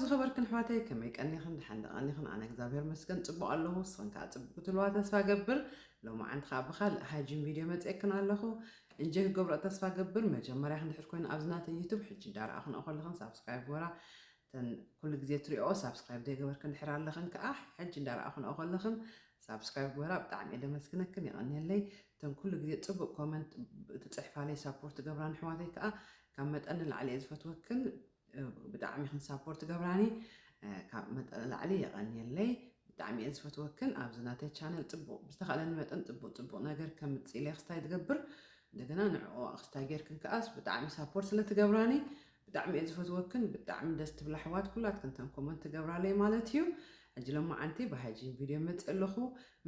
ዝኸበርክን ኣሕዋተይ፣ ከመይ ቀኒኽን? ደሓን ዶ ቀኒኽን? ኣነ እግዚኣብሔር መስገን ጽቡቕ ኣለኹ። ንስኽን ከኣ ጽቡቕ ክትህልዋ ተስፋ ገብር። ሎማዓንቲ ከኣ ብኻልእ ሃይጂን ቪድዮ መጺኤክን ኣለኹ። እንጀ ክገብሮ ተስፋ ገብር። መጀመርያ ክንድሕር ኮይኑ ኣብዚ ናተይ ዩቱብ ሕጂ እንዳረኣኹን ከለኽን ሳብስክራይብ ግበራ። እተን ኩሉ ግዜ ትሪኦ ሳብስክራይብ ዘይገበርክን ድሕር ኣለኽን ከኣ ሕጂ እንዳረኣኹን ከለኽን ሳብስክራይብ ግበራ። ብጣዕሚ እየ ደመስግነክን፣ የቐንየለይ። እተን ኩሉ ግዜ ጽቡቕ ኮመንት ትጽሕፋለይ ሳፖርት ገብራን ኣሕዋተይ ከኣ ካብ መጠን ንላዕሊ እየ ዝፈትወክን። ብጣዕሚ ኢኽን ሳፖርት ገብራኒ፣ ካብ መጠን ንላዕሊ የቐንየለይ። ብጣዕሚ እየ ዝፈትወክን። ኣብዚ ናተይ ቻነል ጽቡቕ ብዝተኻእለኒ መጠን ጽቡቕ ጽቡቕ ነገር ከምጽእ ኢለ ክስታይ ትገብር። እንደገና ንዕኡ ክስታይ ጌርክን ከኣስ ብጣዕሚ ሳፖርት ስለ ትገብራኒ ብጣዕሚ እየ ዝፈትወክን። ብጣዕሚ ደስ ትብላ ኣሕዋት ኩላትክን እተን ኮመንት ትገብራለይ ማለት እዩ። ሕጂ ሎማዓንቲ ብሃይጂን ቪድዮ መጽእ ኣለኹ።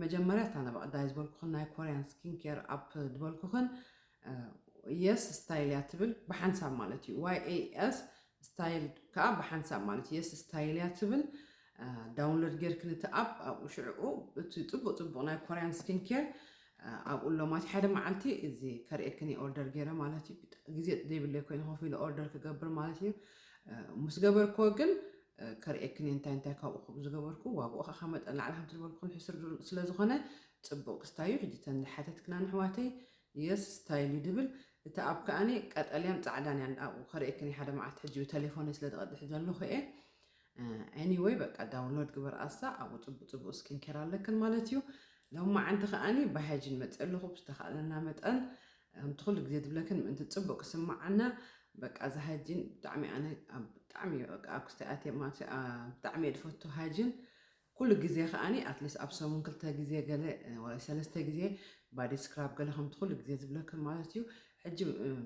መጀመርያ እታ ናብኣ ዳይ ዝበልኩኽን ናይ ኮርያን ስኪን ኬር ኣፕ ዝበልኩኽን የስ ስታይል እያ ትብል ብሓንሳብ ማለት እዩ። ዋይ ኤ ኤስ ስታይል ከዓ ብሓንሳብ ማለት የስ ስታይል እያ ትብል። ዳውንሎድ ጌርክን እቲ ኣፕ ኣብኡ ሽዕኡ እቲ ጽቡቕ ጽቡቕ ናይ ኮርያን ስኪን ኬር ኣብኡ ኣሎ ማለት ሓደ መዓልቲ እዚ ከርእየክን እየ ኦርደር ገይረ ማለት እዩ። ግዜ ዘይብለይ ኮይኑ ኮፍ ኢለ ኦርደር ክገብር ማለት እዩ። ምስ ገበርክዎ ግን ከርእየክን እየ እንታይ እንታይ ካብኡ ዝገበርኩ። ዋግኡ ከዓ ካብ መጠን ላዕሊ ከም ትበልኩን ሕስር ስለ ዝኾነ ጽቡቕ ክስታይ እዩ። ሕጂ እተን ዝሓተትክና ኣሕዋተይ የስ ስታይል እዩ ድብል። እቲ ኣፕ ከኣኒ ቀጠልያን ጻዕዳን እያ ኣብኡ ከርእየክን እየ ሓደ መዓልቲ ሕጂ ብቴሌፎነይ ስለ ዝቐድሕ ዘለኹ እየ። ኤኒወይ በቃ ዳውንሎድ ግበር ኣሳ ኣብኡ ጽቡቕ ጽቡቕ ስኪን ኬር ኣለክን ማለት እዩ። ሎማዓንቲ ከኣኒ ብሃይጂን መጽእ ኣለኹ ብዝተኻእለና መጠን ከምቲ ኩሉ ግዜ ዝብለክን ምእንቲ ጽቡቕ ክስምዓና በቃ እዚ ሃይጂን ብጣዕሚ ኣነ ብጣዕሚ በቃ ኣብ ክስታይ ኣትየ ማለት ብጣዕሚ እየ ዝፈቱ ሃይጂን። ኩሉ ግዜ ከኣኒ ኣትሊስት ኣብ ሰሙን ክልተ ግዜ ገለ ወይ ሰለስተ ግዜ ባዲ ስክራብ ገለ ከምቲ ኩሉ ግዜ ዝብለክን ማለት እዩ። ሕጂ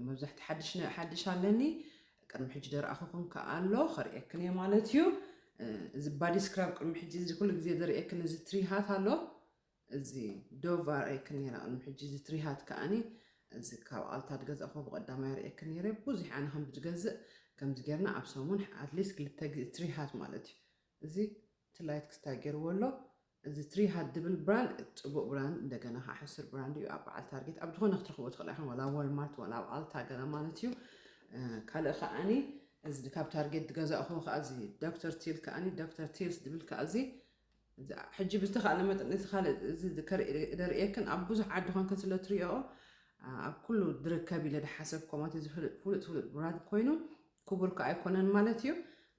መብዛሕቲ ሓድሽ ሓድሽ ኣለኒ ቅድሚ ሕጂ ደርኣኹኹም ከኣ ኣሎ ከርእየክን እየ ማለት እዩ። እዚ ባዲ ስክራብ ቅድሚ ሕጂ እዚ ኩሉ ግዜ ደርእየክን እዚ ትሪሃት ኣሎ እዚ ዶቭ ኣርእየክን ነራ ቅድሚ ሕጂ እዚ ትሪሃት ከኣኒ እዚ ካብ ኣልታ ዝገዛእኹ ብቐዳማይ ኣርእየክን ነረ ብዙሕ ኣነ ከም ዝገዝእ ከምዚ ጌርና ኣብ ሰሙን ኣትሊስት ክልተ ግዜ ትሪሃት ማለት እዩ። እዚ እቲ ላይት ክስታይ ገይርዎ ኣሎ። እዚ ትሪሃት ድብል ብራንድ ጽቡቕ ብራንድ እንደገና ከዓ ሕሱር ብራንድ እዩ ኣብ በዓል ታርጌት ኣብ ዝኾነ ክትረኽቦ ትኽእላ ኢኹም ዋላ ዋልማርት ዋላ ኣብ ኣልታ ገለ ማለት እዩ። ካልእ ከዓኒ እዚ ካብ ታርጌት ዝገዛእኹ ከዓ እዚ ዶክተር ቲል ከዓኒ ዶክተር ቲልስ ድብል ከዓ እዚ ሕጂ ብዝተኻእለ መጠን እዚ ካልእ እዚ ደርእየክን ኣብ ብዙሕ ዓዲ ኮንክን ስለ ትሪኦ ኣብ ኩሉ ድርከብ ኢለ ድሓሰብ ኮማት እዚ ፍሉጥ ፍሉጥ ብራንድ ኮይኑ ክቡር ከ ኣይኮነን ማለት እዩ።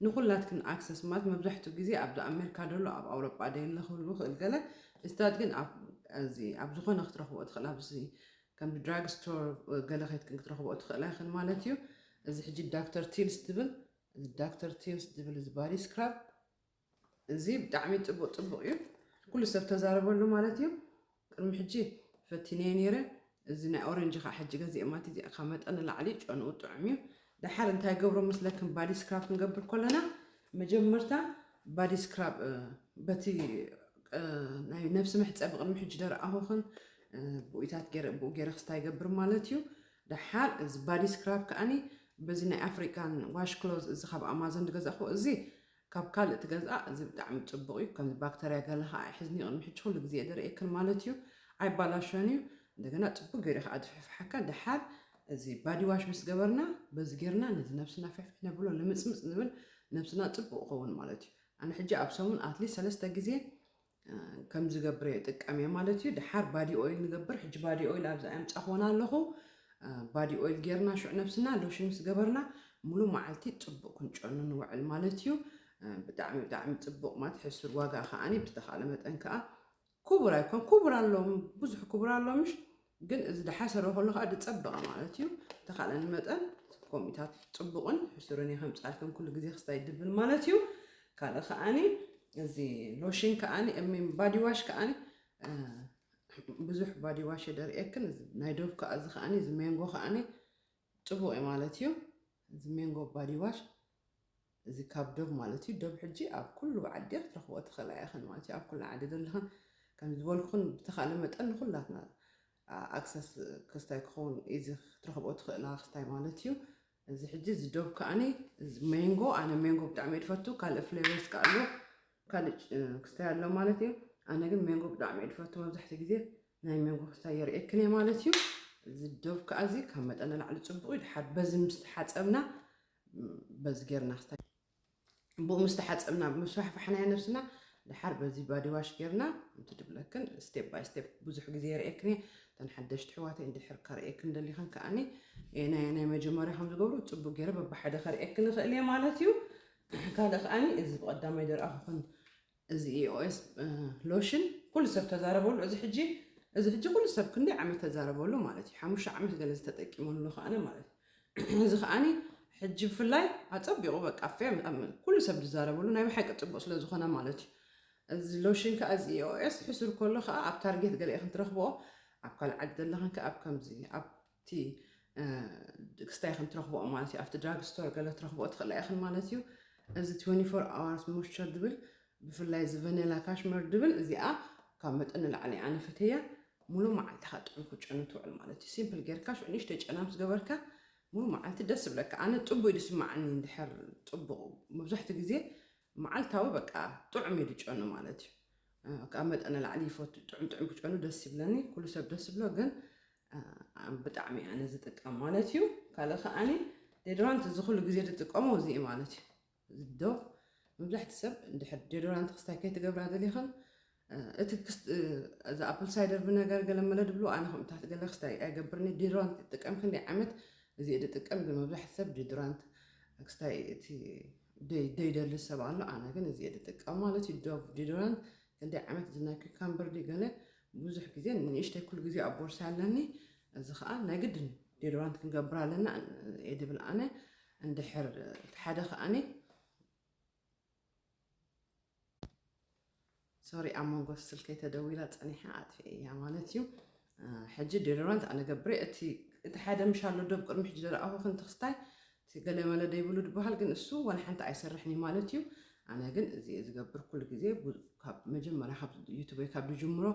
ንኹላትክን ኣክሰስ ማለት መብዛሕትኡ ግዜ ኣብዚ ኣሜሪካ ደሎ ኣብ ኣውሮጳ ደየለ ክህሉ ይኽእል ገለ እስታት ግን ኣብ ዝኾነ ክትረኽቦ ትኽእል ኣብዚ ከም ድራግ ስቶር ገለ ከይትክን ክትረኽቦ ትኽእላ ይኽን ማለት እዩ። እዚ ሕጂ ዳክተር ቲልስ ትብል እዚ ዳክተር ቲልስ ትብል እዚ ባዲ ስክራብ እዚ ብጣዕሚ ጽቡቕ ጽቡቕ እዩ። ኩሉ ሰብ ተዛረበሉ ማለት እዩ። ቅድሚ ሕጂ ፈቲነየ ነይረ። እዚ ናይ ኦረንጅ ኸዓ ሕጂ ገዚኤ ማለት እዚ ካብ መጠን ንላዕሊ ጨንኡ ጥዑም እዩ። ደሓር እንታይ ገብሮ መስለክን ባዲ ስክራብ ክንገብር ከለና መጀመርታ ባዲ ስክራብ በቲ ናይ ነብሲ መሕፀቢ ቅድሚ ሕጂ ደረኣኹኽን ብኡይታት ገይረ ብኡ ገይረ ክስታይ ይገብር ማለት እዩ። ደሓር እዚ ባዲ ስክራብ ከዓኒ በዚ ናይ ኣፍሪካን ዋሽ ክሎዝ እዚ ካብ ኣማዞን ዝገዛእኹ እዚ ካብ ካልእ ትገዝኣ እዚ ብጣዕሚ ጽቡቕ እዩ። ከም ባክተርያ ገለ ኸዓ ኣይሕዝን እዩ። ቅድሚ ሕጂ ኩሉ ግዜ እየ ደርእየክን ማለት እዩ። ኣይባላሾን እዩ። እንደገና ጽቡቕ ገይሩ ኸዓ ዝፍሕፍሓካ። ደሓር እዚ ባዲ ዋሽ ምስ ገበርና በዚ ጌርና ነዚ ነብስና ፍሕፍሕ ነብሎ ንምጽምጽ ንብል ነብስና ጽቡቕ ይኸውን ማለት እዩ። ኣነ ሕጂ ኣብ ሰሙን ኣትሊስት ሰለስተ ግዜ ከም ዝገብር እየ ጥቀም እየ ማለት እዩ። ደሓር ባዲ ኦይል ንገብር። ሕጂ ባዲ ኦይል ኣብዚ ኣምጻኹወን ኣለኹ። ባዲ ኦይል ጌርና ሽዑ ነብስና ሎሽን ምስ ገበርና ሙሉ መዓልቲ ጽቡቕ ክንጨኑ ንውዕል ማለት እዩ። ብጣዕሚ ብጣዕሚ ጽቡቕ ማለት ሕሱር ዋጋ ከዓኒ ብዝተኻለ መጠን ከኣ ክቡር ኣይኮን ክቡር ኣለዎም ብዙሕ ክቡር ኣለዎም ምሽ ግን እዚ ድሓሰረ ከሎ ከዓ ድጸበቐ ማለት እዩ። ተኻለኒ መጠን ኮሚታት ጽቡቕን ሕሱርን እየ ከምጻልክን ኩሉ ግዜ ክስታይ ድብል ማለት እዩ። ካልእ ከዓኒ እዚ ሎሽን ከዓኒ እሚን ባዲ ዋሽ ከዓኒ ብዙሕ ባዲ ዋሽ የደርእየክን ናይ ዶብ ከዓ እዚ ከዓኒ እዚ ሜንጎ ከዓኒ ጽቡቕ እዩ ማለት እዩ። እዚ ሜንጎ ባዲ ዋሽ እዚ ካብ ዶብ ማለት እዩ። ዶብ ሕጂ ኣብ ኩሉ ዓዲ ክትረኽቦ ትኽእላ ኢኽን ማለት እዩ። ኣብ ኩሉ ዓዲ ዘለኽን ከም ዝበልኩን ብተኻለ መጠን ንኩላትና ኣክሰስ ክስታይ ክኸውን እዚ ክትረኽቦ ትኽእላ ክስታይ ማለት እዩ። እዚ ሕጂ እዚ ዶብ ከዓኒ ሜንጎ ኣነ ሜንጎ ብጣዕሚ እየ ዝፈቱ። ካልእ ፍሌቨርስ ከ ኣሎ ካልእ ክስታይ ኣሎ ማለት እዩ። ኣነ ግን ሜንጎ ብጣዕሚ እየ ዝፈቱ። መብዛሕትኡ ግዜ ናይ ሜንጎ ክስታይ የርእየክን እየ ማለት እዩ። እዚ ዶብ ከዓ እዚ ካብ መጠን ንላዕሊ ፅቡቕ እዩ። ድሓር በዚ ምስ ተሓፀብና በዚ ጌርና ክስታይ ብኡ ምስ ተሓፀብና፣ ምስ ፋሕፋሕናዮ ነብስና፣ ድሓር በዚ ባዲ ዋሽ ጌርና፣ እንት ድብለክን፣ ስቴፕ ባይ ስቴፕ ብዙሕ ግዜ የርእየክን እየ። እተን ሓደሽቲ ኣሕዋተይ እንድሕር ከርእየክን ደሊኽን ከኣኒ፣ ናይ፣ ናይ መጀመርያ ከም ዝገብሩ ጽቡቅ ገይረ በብሓደ ከርእየክን እኽእል እየ ማለት እዩ። ካልእ ከኣኒ፣ እዚ ብቐዳማይ ደርኣኹኽን፣ እዚ ኢኦኤስ ሎሽን ኩሉ ሰብ ተዛረበሉ። እዚ ሕጂ፣ እዚ ሕጂ ኩሉ ሰብ ክንደይ ዓመት ተዛረበሉ ማለት እዩ። ሓሙሽተ ዓመት ገለ ዝተጠቂመሉ ከኣነ ማለት እዩ። እዚ ከኣኒ ሕጂ ብፍላይ ኣጸቢቑ በቃ ፌም-፣ ኩሉ ሰብ ዝዛረበሉ ናይ ብሓቂ ጽቡቕ ስለ ዝኾነ ማለት እዩ። እዚ ሎሽን ከኣ እዚ ኢኦኤስ ሕሱር ከሎ ከኣ ኣብ ታርጌት ገለ ኢኽን ትረኽብኦ፣ ኣብ ካልእ ዓዲ ዘለኽን ከኣ ኣብ ከምዚ ኣብቲ፣ እ፣ ክስታይ ኢኽን ትረኽብኦ ማለት እዩ። ኣብቲ ድራግ ስቶር ገለ ትረኽብኦ ትኽእላ ኢኽን ማለት እዩ። እዚ ትዌንቲ ፎር ኣዋርስ ሞይስቸር ዝብል፣ ብፍላይ እዚ ቨኔላ ካሽመር ዝብል፣ እዚኣ ካብ መጠን ንላዕሊ ኣነ ፈትየያ። ሙሉ መዓልቲ ኢኻ ጥዑም ክትጨኑ ትውዕል ማለት እዩ። ሲምፕል ጌርካ ሽዑ ንእሽተይ ጨና ምስ ገበርካ ሙሉ መዓልቲ ደስ ይብለካ። ኣነ ጽቡቅ እዩ ዝስማዓኒ እንድሕር ጽቡቅ፣ መብዛሕትኡ ግዜ መዓልታዊ በቃ ጥዑም እዩ ዝጨኑ ማለት እዩ። እ፣ ካብ መጠን ንላዕሊ ይፈቱ፣ ጥዑም ጥዑም ክጨኑ ደስ ይብለኒ። ኩሉ ሰብ ደስ ይብሎ፣ ግን፣ እ፣ ብጣዕሚ ኣነ ዝጥቀም ማለት እዩ። ካልእ ከኣኒ ዴድራንት እዚ ኩሉ ግዜ ዝጥቀሞ እዚ እዩ ማለት እዩ። ዶቭ፣ መብዛሕትኡ ሰብ እንድሕር ዴዶራንት ክስታይ ከይትገብራ ደሊኽን፣ እ፣ እቲ ክስ-፣ እ፣ እዚ ኣፕል ሳይደር ቪነገር ገለ መለ ድብሉ፣ ኣነ ከምኡታት ገለ ክስታይ ኣይገብርኒ። ዴዶራንት ይጥቀም ክንደይ ዓመት እዚ እየ ዝጥቀም፣ ግን መብዛሕትኡ ሰብ ዴዶራንት ክስታይ እቲ ደይ-፣ ደይደሊ ሰብ ኣሎ፣ ኣነ ግን እዚ እየ ዝጥቀም ማለት እዩ። ዶቭ ዴዶራንት ክንደይ ዓመት እዚ ናይ ኪካምበር ድዩ ገለ ብዙሕ ግዜ ንእሽተይ ኩሉ ግዜ ኣብ ቦርሳ ኣለኒ። እዚ ኸኣ ናይ ግድን ዴዶራንት ክንገብር ኣለና እየ ድብል ኣነ። እንድሕር እቲ ሓደ ከኣኒ፣ ሶሪ፣ ኣብ መንጎ ስልከይ ተደዊላ ጸኒሓ ኣጥፊኤያ ማለት እዩ። እ፣ ሕጂ ዴዶራንት ኣነ ገብረ፣ እቲ፣ እቲ ሓደ ምሽ ኣሎ ዶ፣ ቅድሚ ሕጂ ዘርኣኹ ክንቲ ክስታይ፣ እቲ ገለ መለ ደይብሉ ድበሃል፣ ግን እሱ ዋላ ሓንቲ ኣይሰርሕን እዩ ማለት እዩ። ኣነ ግን እዚ እየ ዝገብር ኩሉ ግዜ፣ ቡ-፣ ካብ መጀመርያ ካብ ዩቱበይ ካብ ዝጅምሮ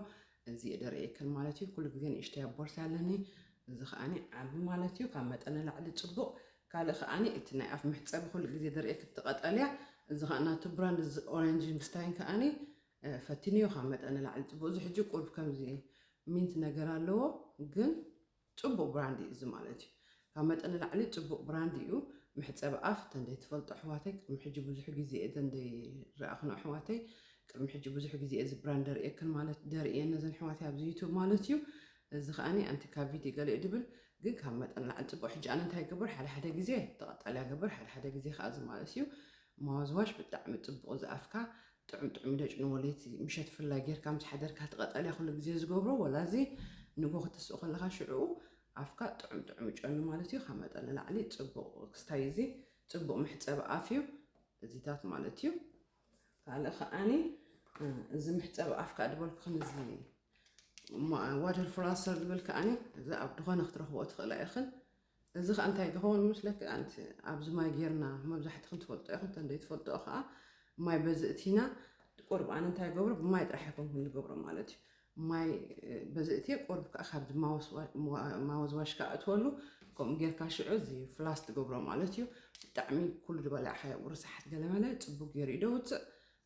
እዚ እየ ደርእየክን ማለት እዩ። ኩሉ ግዜ ንእሽተይ ኣብ ቦርሳ ኣለኒ፣ እዚ ከኣኒ ዓቢ ማለት እዩ። ካብ መጠን ንላዕሊ ጽቡቕ። ካልእ ከኣኒ እቲ ናይ ኣፍ መሕጸቢ ኩሉ ግዜ ደርእየክ፣ እቲ ቀጠልያ፣ እዚ ከኣ ናቱ ብራንድ፣ እዚ ኦሬንጅ ዊንግስታይን ከኣኒ፣ እ፣ ፈቲንዮ፣ ካብ መጠን ንላዕሊ ጽቡቕ። እዚ ሕጂ ቁሩብ ከምዚ ሚንት ነገር ኣለዎ፣ ግን ጽቡቕ ብራንድ እዩ እዚ ማለት እዩ። ካብ መጠን ንላዕሊ ጽቡቕ ብራንድ እዩ። መሕጸቢ ኣፍ፣ እተን ዘይትፈልጡ ኣሕዋተይ፣ ቅድሚ ሕጂ ብዙሕ ግዜ እየ፣ እተን ዘይረኣኽን ኣሕዋተይ፣ ቅድሚ ሕጂ ብዙሕ ግዜ እዚ ብራንድ ደርእየክን ማለት፣ ደርእየን ነዘን ኣሕዋተይ ኣብዚ ዩቱብ ማለት እዩ። እዚ ከኣኒ ኣንቲ ካቪቲ ገለ እዩ ድብል፣ ግን ካብ መጠን ንላዕሊ ጽቡቕ። ሕጂ ኣነ እንታይ ይገብር፣ ሓደ ሓደ ግዜ ተቐጣልያ ገብር፣ ሓደ ሓደ ግዜ ከኣ እዚ ማለት እዩ። ማውዝዋሽ ብጣዕሚ ጽቡቕ፣ እዚ ኣፍካ ጥዑም ጥዑም ደጭንዎ፣ ለይቲ ምሸት ፍላይ ጌርካ ምስ ሓደርካ፣ እቲ ቀጠልያ ኩሉ ግዜ ዝገብሮ፣ ወላ እዚ ንግሆ ክትስኡ ከለኻ ሽዑ ኣፍካ ጥዑም ጥዑም ይጨኑ ማለት እዩ። ካብ መጠን ንላዕሊ ጽቡቕ ክስታይ፣ እዚ ጽቡቕ መሕጸቢ ኣፍ እዩ እዚታት ማለት እዩ። ካልእ ከኣኒ፣ እ፣ እዚ መሕጸቢ ኣፍ ከኣ ዝበልኩኽን እዚ ማ-፣ ዋተር ፍላሰር ዝብል ከኣኒ፣ እዚ ኣብ ድኾነ ክትረኽብኦ ትኽእላ ኢኽን። እዚ ከኣ እንታይ ክኸውን ይመስለኪ? ኣንቲ ኣብዚ ማይ ጌርና፣ መብዛሕትኽን ትፈልጦ ኢኽን፣ እንተ ዘይትፈልጦ ከኣ ማይ በዚ እቲና፣ ቁሩብ ኣነ እንታይ ገብሮ፣ ብማይ ጥራሕ ኣይኮንኩን ዝገብሮ ማለት እዩ። ማይ፣ እ፣ በዚ እትየ፣ ቁሩብ ከኣ ካብዚ ማውስ-፣ ዋ-፣ ማውዝዋሽ ከኣ እትወሉ፣ ከምኡ ጌርካ ሽዑ እዚ ፍላስ ትገብሮ ማለት እዩ። ብጣዕሚ ኩሉ ዝበላዕኻዮ ርስሓት ገለመለ ጽቡቅ ገይሩ እዩ ደውጽእ።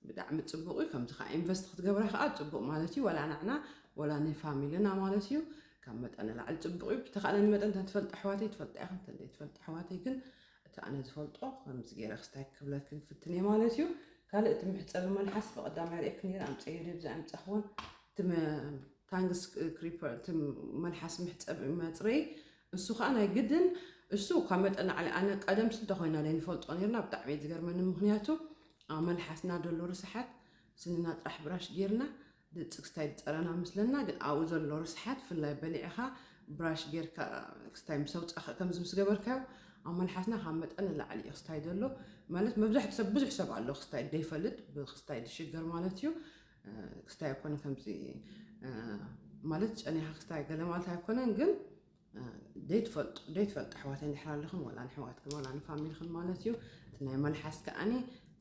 ብጣዕሚ ጽቡቅ እዩ። ከምዚ ከኣ ኢንቨስት ክትገብራ ከኣ ጽቡቅ ማለት እዩ። ወላ ንዓና፣ ወላ ንፋሚልና ማለት እዩ። ካብ መጠን ንላዕሊ ጽቡቅ እዩ። ብተኻእለኒ መጠን፣ እተን ትፈልጣ ኣሕዋተይ ትፈልጣ ኢኽን፣ እተን ዘይትፈልጣ ኣሕዋተይ ግን፣ እቲ ኣነ ዝፈልጦ ከምዚ ገይረ ክስታይ ክብለክን ክፍትን እየ ማለት እዩ። ካልእ እቲ መሕጸቢ መልሓስ ብቐዳማይ ርእየክን ነይረ፣ ኣምጽኤዮ ድየ ብዘይ ኣምጻኽዎን። እቲ መ-፣ ታንግስ ክሪፐር፣ እቲ መልሓስ መሕጸቢ መጽረዪ፣ እሱ ከኣ ናይ ግድን፣ እሱ ካብ መጠን ንላዕሊ ኣነ ቀደም ስንተ ኮይና ደይንፈልጦ ነይርና፣ ብጣዕሚ እዩ ዝገርመኒ። ምኽንያቱ ኣብ መልሓስና ዘሎ ርስሓት ስንና ጥራሕ ብራሽ ጌርና ድጽ ክስታይ ዝጸረና ምስለና፣ ግን ኣብኡ ዘሎ ርስሓት፣ ፍላይ በሊዕኻ ብራሽ ጌርካ ክስታይ ምስ ኣውጻእካ፣ ከምዚ ምስ ገበርካዮ፣ ኣብ መልሓስና ካብ መጠን ንላዕሊ እዩ ክስታይ ዘሎ። ማለት መብዛሕትኡ ሰብ፣ ብዙሕ ሰብ ኣሎ ክስታይ ደይፈልጥ፣ ብክስታይ ዝሽገር ማለት እዩ። እ፣ ክስታይ ኣይኮነ ከምዚ፣ እ፣ ማለት ጨኒኻ ክስታይ ገለ ማለት ኣይኮነን፣ ግን፣ እ፣ ደይትፈልጡ፣ ደይትፈልጡ ኣሕዋተይ እንድሕር ኣለኽን፣ ዋላ ንኣሕዋትክን፣ ዋላ ንፋሚልኽን ማለት እዩ። እቲ ናይ መልሓስ ከኣኒ፣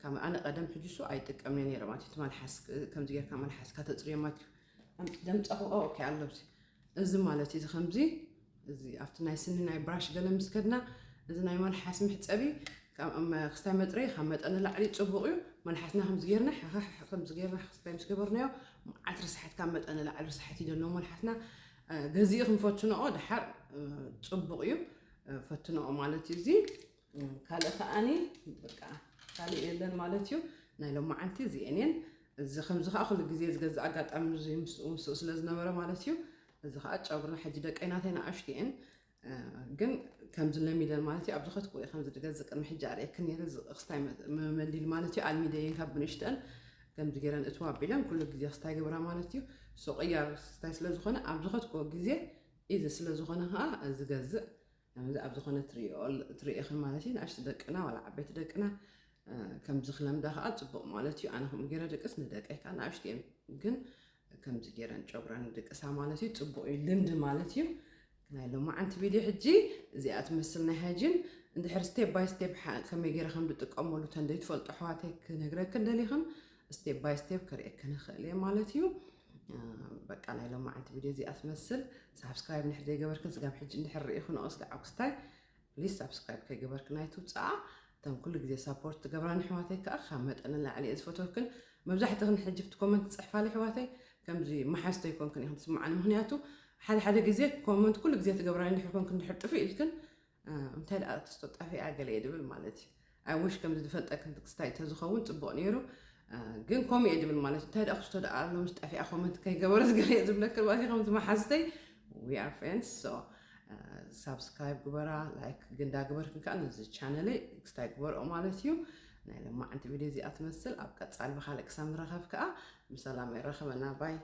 ካብ ኣነ ቀደም ሕጂ እሱ ኣይጥቀምን እየ ነይረ ማለት እዩ። እቲ መልሓስ፣ እ፣ ከምዚ ጌርካ መልሓስካ ተጽርዮ ማለት እዩ። ኣምጽ-፣ ደምጻኹ፣ ኦ፣ ኦኬ፣ ኣሎ ኣብዚ። እዚ ማለት እዩ፣ እዚ ከምዚ፣ እዚ ኣብቲ ናይ ስኒ ናይ ብራሽ ገለ ምስ ከድና፣ እዚ ናይ መልሓስ መሕጸቢ፣ ካብ፣ እም፣ ክስታይ መጽረዪ ካብ መጠን ንላዕሊ ጽቡቕ እዩ። መልሓስና ከምዚ ጌርና፣ ሓሓሕ፣ ከምዚ ጌርና ክስታይ ምስ ገበርናዮ፣ መዓት ርስሓት፣ ካብ መጠን ንላዕሊ ርስሓት እዩ ዘለዎ መልሓስና። እ፣ ገዚእኽን ፈትንኦ፣ ደሓር፣ እ፣ ጽቡቕ እዩ። እ፣ ፈትንኦ ማለት እዩ እዚ። እ፣ ካልእ ከኣኒ፣ በቃ፣ ካልእ የለን ማለት እዩ። ናይ ሎማዓንቲ እዚኤን እየን። እዚ ከምዚ ከዓ ኩሉ ግዜ ዝገዝእ ኣጋጣሚ እዚ ምስኡ ምስኡ ስለ ዝነበረ ማለት እዩ። እዚ ከዓ ጨጉርና ሕጂ ደቀይ ናተይ ንኣሽቱ እየን። እ፣ ግን ከምዚ ለሚደን ማለት እዩ። ኣብ ዝኸድኩ እየ ከምዚ ዝገዝእ ቅድሚ ሕጂ ኣርእየክን ነይረ። እዚ ክስታይ መ-፣ መመንዲል ማለት እዩ። ኣልሚደየን ካብ ብንእሽተን ከምዚ ገይረን እትው ኣቢለን ኩሉ ግዜ ክስታይ ገብራ ማለት እዩ። ሶ ቅያር ክስታይ ስለ ዝኾነ ኣብ ዝኸድኩዎ ግዜ እዚ ስለ ዝኾነ ከዓ ዝገዝእ ከምዚ ኣብ ዝኾነ ትሪኦ፣ ትሪኦ ኢኽን ማለት እዩ። ንኣሽቱ ደቅና ዋላ ዓበይቲ ደቅና፣ እ፣ ከምዚ ክለምዳ ከዓ ጽቡቕ ማለት እዩ። ኣነ ከምኡ ገይረ ድቅስ ንደቀይ ከዓ ንኣሽቱ እየን፣ ግን ከምዚ ገይረን ጨጉረን ድቅሳ ማለት እዩ። ጽቡቕ እዩ፣ ልምዲ ማለት እዩ። ናይ ሎማዓንቲ ቪድዮ ሕጂ እዚኣ ትመስል ናይ ሃይጂን። እንድሕር ስቴፕ ባይ ስቴፕ ሓ-፣ ከመይ ገይረ ከም ዝጥቀመሉ ተንደይ ትፈልጡ ኣሕዋተይ ክነግረክን ደሊኽን፣ ስቴፕ ባይ ስቴፕ ከርእየክን እኽእል እየ ማለት እዩ። እ፣ በቃ ናይ ሎማዓንቲ ቪድዮ እዚኣ ትመስል። ሳብስክራይብ እንድሕር ዘይገበርክን ስጋብ ሕጂ እንድሕር ርኢኹ ንኦስ ደዓጉስታይ ፕሊዝ ሳብስክራይብ ከይገበርክና ኣይትውፅኣ። እተን ኩሉ ግዜ ሳፖርት ትገብራኒ ኣሕዋተይ ከዓ ካብ መጠን ንላዕሊ እየ ዝፈትወክን። መብዛሕትኽን ሕጂ ብቲ ኮመንት ትፅሕፋለይ ኣሕዋተይ ከምዚ መሓዝተይ ኮንክን ኢኽን ትስምዓኒ። ምኽንያቱ ሓደ ሓደ ግዜ ኮመንት ኩሉ ግዜ ትገብራኒ እንድሕር ኮንክን እንድሕር ጥፍእ ኢልክን፣ እ፣ እንታይ ደኣ ክስቶ ጠፊኣ ገለ እየ ድብል ማለት እዩ። ኣይ ዊሽ ከምዚ ዝፈልጠክን ክስታይ ተዝኸውን ፅቡቕ ነይሩ። እ፣ ግን ከምኡ እየ ድብል ማለት እዩ። እንታይ ደኣ ክስቶ ደኣ ሎምስ ጠፊኣ ኮመንት ከይገበረት ገለ እየ ዝብለክን ማለት እዩ። ከምዚ መሓዝተይ we are friends so ሳብስክራይብ ግበራ፣ ላይክ ግንዳ ግበርክን ከዓ ነዚ ቻነለይ ክስታይ ግበርኦ ማለት እዩ። ናይ ሎማዓንቲ ቪድዮ እዚኣ ትመስል። ኣብ ቀፃሊ ብካልእ ክሳብ ንራኸብ ከዓ ብሰላም ይራኸበና። ባይ።